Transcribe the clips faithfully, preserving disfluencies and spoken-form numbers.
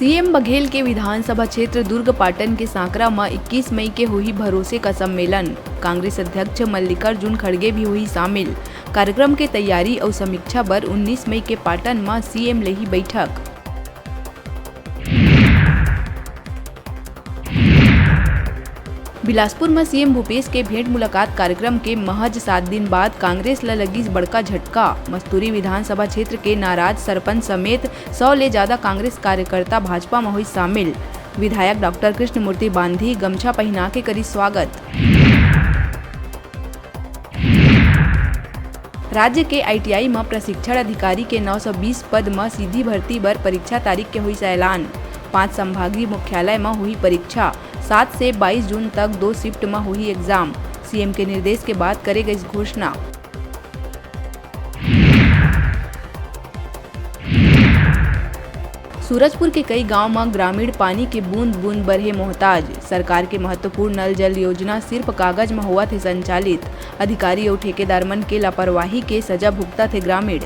CM Baghel के विधानसभा क्षेत्र दुर्ग पाटन के सांकरा म इक्कीस मई के होही भरोसे का सम्मेलन। कांग्रेस अध्यक्ष मल्लिकार्जुन खड़गे भी होही शामिल। कार्यक्रम के तैयारी अउ समीक्षा बर उन्नीस मई के पाटन म सीएम लेही बैठक। बिलासपुर म सीएम भूपेश के भेंट मुलाकात कार्यक्रम के महज सात दिन बाद कांग्रेस ल लगिस बड़का झटका। मस्तूरी विधानसभा क्षेत्र के नाराज सरपंच समेत सौ ले ज्यादा कांग्रेस कार्यकर्ता भाजपा म होइस शामिल। विधायक डॉक्टर कृष्णमूर्ति बांधी गमछा पहिना के करिस स्वागत। राज्य के आईटीआई म प्रशिक्षण अधिकारी के नौ सौ बीस पद म सीधी भर्ती बर परीक्षा तारीख के होइस ऐलान। पांच संभागीय मुख्यालय म होही परीक्षा। सात से बाईस जून तक दो शिफ्ट म होही एग्जाम। सीएम के निर्देश के बाद करे गइस घोषणा। सूरजपुर के कई गांव म ग्रामीण पानी के बूंद बूंद बर हे मोहताज। सरकार के महत्वपूर्ण नल जल योजना सिर्फ कागज म होवत हे संचालित। अधिकारी अउ ठेकेदार मन के लापरवाही के सजा भुगतत हे ग्रामीण।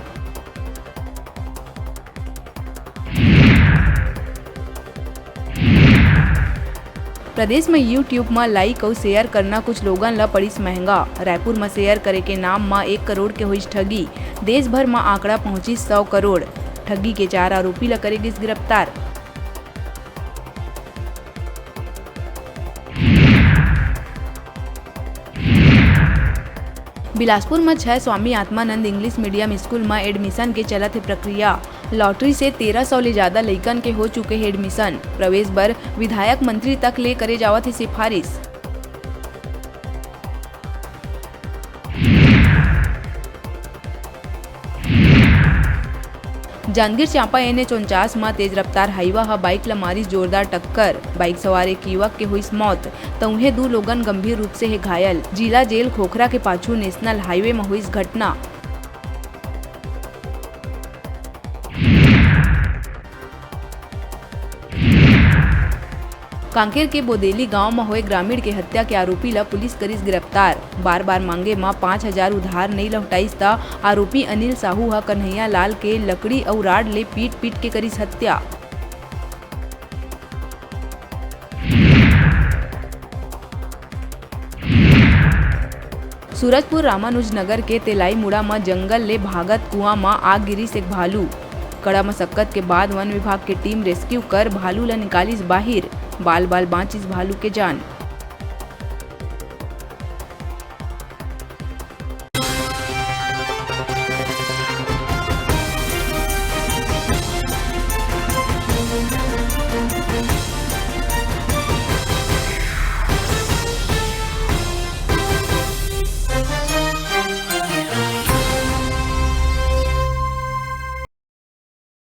प्रदेश म YouTube म like अउ share करना कुछ लोगन ल पड़िस महंगा। रायपुर म share करे के नाम म एक करोड़ के होइस ठगी। देश भर म आंकड़ा पहुंचिस सौ करोड़। ठगी के चार आरोपी ल करे गिस गिरफ्तार। बिलासपुर म छह Swami Atmanand English medium school म एडमिशन के चलत हे प्रक्रिया। लॉटरी से तेरह सौ ले ज्यादा लइकन के हो चुके हे एडमिशन। प्रवेश बर विधायक मंत्री तक ले करे जावत हे सिफारिश। जांजगीर चांपा एनएच उनचास म तेज रफ्तार हाईवा ह बाइक ल मारिस जोरदार टक्कर। बाइक सवार एक युवक के होइस मौत, त उहें दू लोगन गंभीर रूप से हे घायल। जिला जेल खोखरा के पाछू नेशनल हाईवे म होइस घटना। कांकेर के बोदेली गांव म होए ग्रामीण के हत्या के आरोपी ल पुलिस करिस गिरफ्तार। बार-बार मांगे म पाँच हजार उधार नइ लहुटाइस त आरोपी अनिल साहू ह कन्हैया लाल के लकड़ी अउ राड ले पीट-पीट के करिस हत्या। सूरजपुर रामानुज नगर के तेलाई मुड़ा म जंगल ले भागत कुआं म आ गिरिस एक भालू। कड़ा मशक्कत के बाद वन विभाग के टीम रेस्क्यू कर भालू ल निकालिस बाहिर। बाल-बाल बांचिस भालू के जान।